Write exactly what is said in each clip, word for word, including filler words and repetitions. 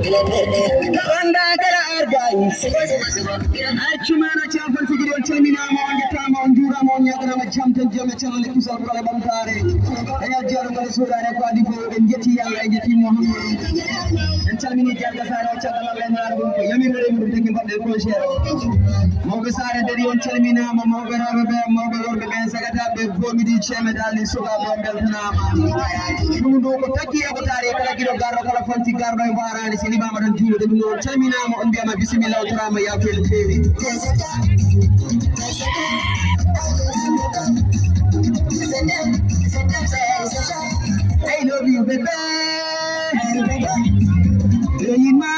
Wanda kala argay. Accumano cafal sigiri on calminama on jettama on jurama on ñaganama jam tan jam e cellal e kisal ɓurale ɓamtare. E yajjaro ngale suuɗare ko adi fof en jetti Yalla e jetti Muhammad. En calmini jarga sare o caggal Allah en haara ɗum ko yamir wore mum tagi mbaɗɗe concert. Mawɓe sare dari on calminama mawɓe rewɓe ɓe mawɓe worɓe ɓe sagataɓe vomidi ceeme dalli sukaɓe on beltanama. Ɗum ɗo ko takki e ko taari kala giɗo garɗo kala fanti garɗo e mbarani si limama ɗon juulude ɗum on calminama on mbiyama bisimilla o torama yafel fewi. I love you, baby. Baby, you my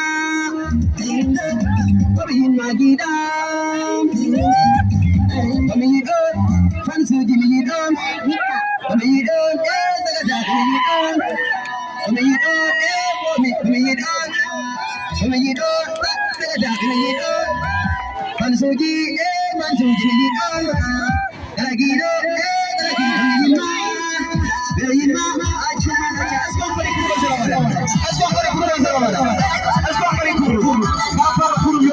Komi yiɗon, komi yiɗon, fansuuji mi yiɗon. Komi yiɗon, eh, sagata komi yiɗon. Komi yiɗon, eh, komi, komi yiɗon. Komi yiɗon, sa-, sagata komi yiɗon. Fansuuji, eh, fansuuji mi yiɗon. Kala giɗo, eh, kala giɗo mi yiɗma. Miɗo yiɗma, accuma. Est-ce qu'on peut les coups comme ça, là ? Est-ce qu'on peut les coups comme ça, là ? Est-ce qu'on peut les coups ? Papa, pour le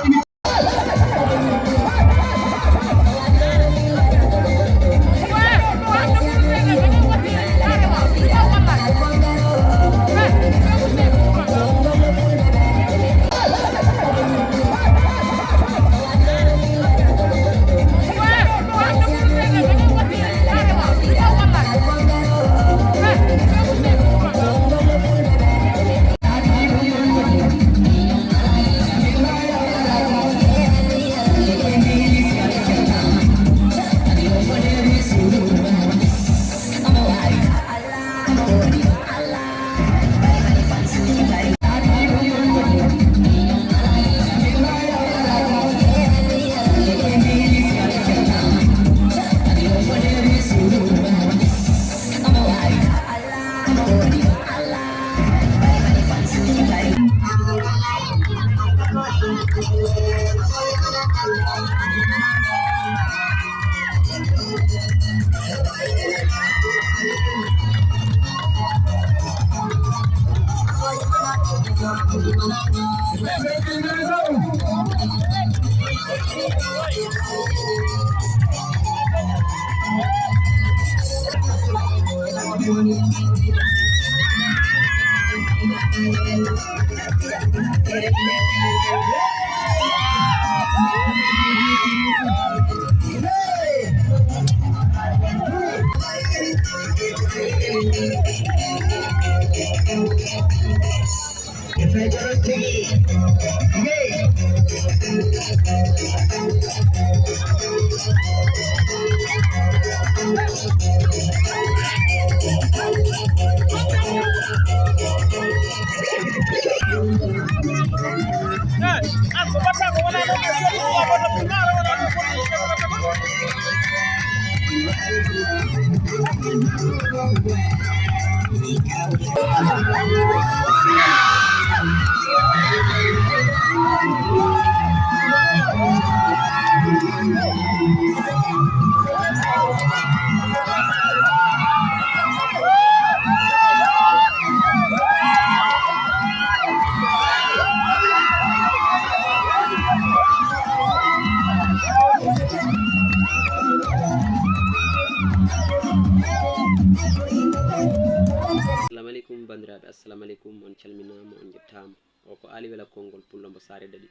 Assalamu aleykum, bandiraɓe, assalamu aleykum, on calminama, on jettama. O ko Ali Wela konngol pullo mbo Saare Daɗi.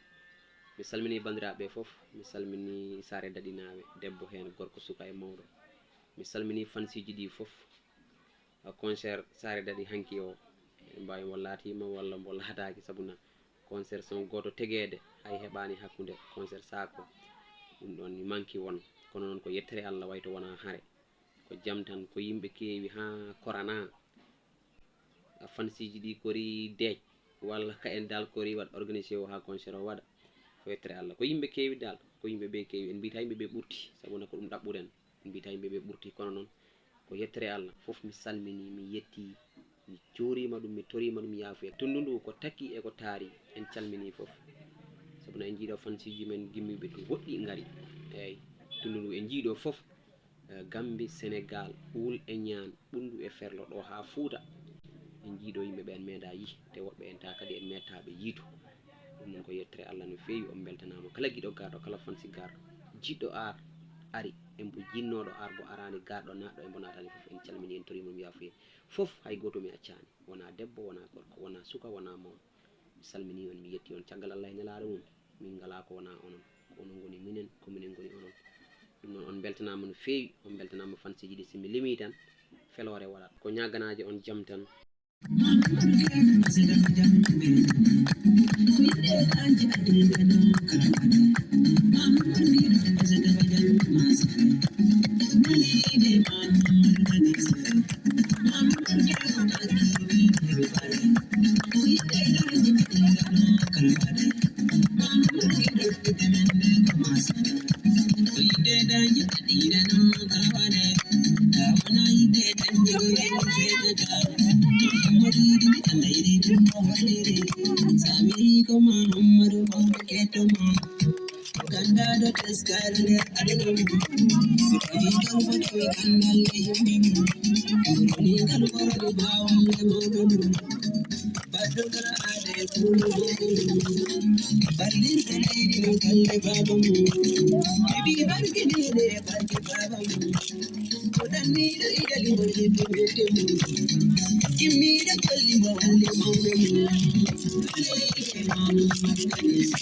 Mi salmini bandiraɓe fof, mi salmini Saare Daɗinaaɓe, debbo heen, gorko, suka e mawɗo. Mi salmini fansiji ɗi fof. A concert Saare Daɗi hanki o, en mbawi mbo laatima walla mbo laataki, sabu na concert son gooto tegeede, hay heɓani hakkunde concert saako. Ɗum ɗon ni manki won, kono noon ko yettere Allah, way to wona hare. Ko jam tan, ko yimɓe keewi haa korana. A fansiji ɗi kori deej, walla ka en dal kori waɗ organisé o haa concert o waɗa. Ko yettere Allah. Ko yimɓe keewi dal, Ko yimɓe ɓe keewi, en mbiyata yimɓe ɓe ɓurti, sabu na ko ɗum ɗaɓɓuɗen. En mbiyata yimɓe ɓe ɓurti, kono noon ko yettere Allah. Fof mi salminii, mi yettii, mi juuriima ɗum, mi toriima ɗum yaafuya. Tunndu ndu ko taki e ko taari, en calminii fof. Sabu na en njiiɗo fansiiji men gimmiiɓe to woɗɗi ngari. Eey, tunndu ndu en njiiɗo fof, eh, Gambi, Senegaal, Uul e Ñaan, Ɓunndu e Ferlo, ɗo haa Fuuta. En njiiɗo yimɓe ɓe en meeɗaa yii, te woɓɓe en taa kadi en meeɗtaa ɓe yiitu. Ɗum noon ko yettere Allah no feewi, on mbeltanaama. Kala giɗo garɗo, kala fansi garɗo, jiɗɗo aar ari, e mbo jinnooɗo aar, mbo araani garɗo, naatɗo e mbo naataani fof, en calminii, en toriima, mi yaafuye. Fof, hay gooto mi accaani. Wonaa debbo, wonaa gorko, wonaa suka, wonaa mawɗo. Mi salminii on, mi yettii on. Caggal Allah e nelaaɗo mum, min ngalaa ko wonaa onon. Ko onon ngoni minen, ko minen ngoni onon. Ɗum noon, on mbeltanaama no feewi, on mbeltanaama fansiiji ɗi. Si mi limii tan, feloore waɗat. Ko ñaaganaajo on jam tan. Ganndaɗo taskare nder aduna mum, o yiɗi ɗon fotowi gandal e yimɓe mum. O woni ngal wonde baawal e mawɓe mum. Baɗɗo kala aada e kuuɗe mawɓe mum. Ballirta leydi no galle baaba mum. Heɓi barke neene e barke baaba mum. O ɗanniiɗo idali mo yimɓe mette mum. Timmiiɗo golli mo walli mawɓe mum. Leydi e maamum Abdulaziz.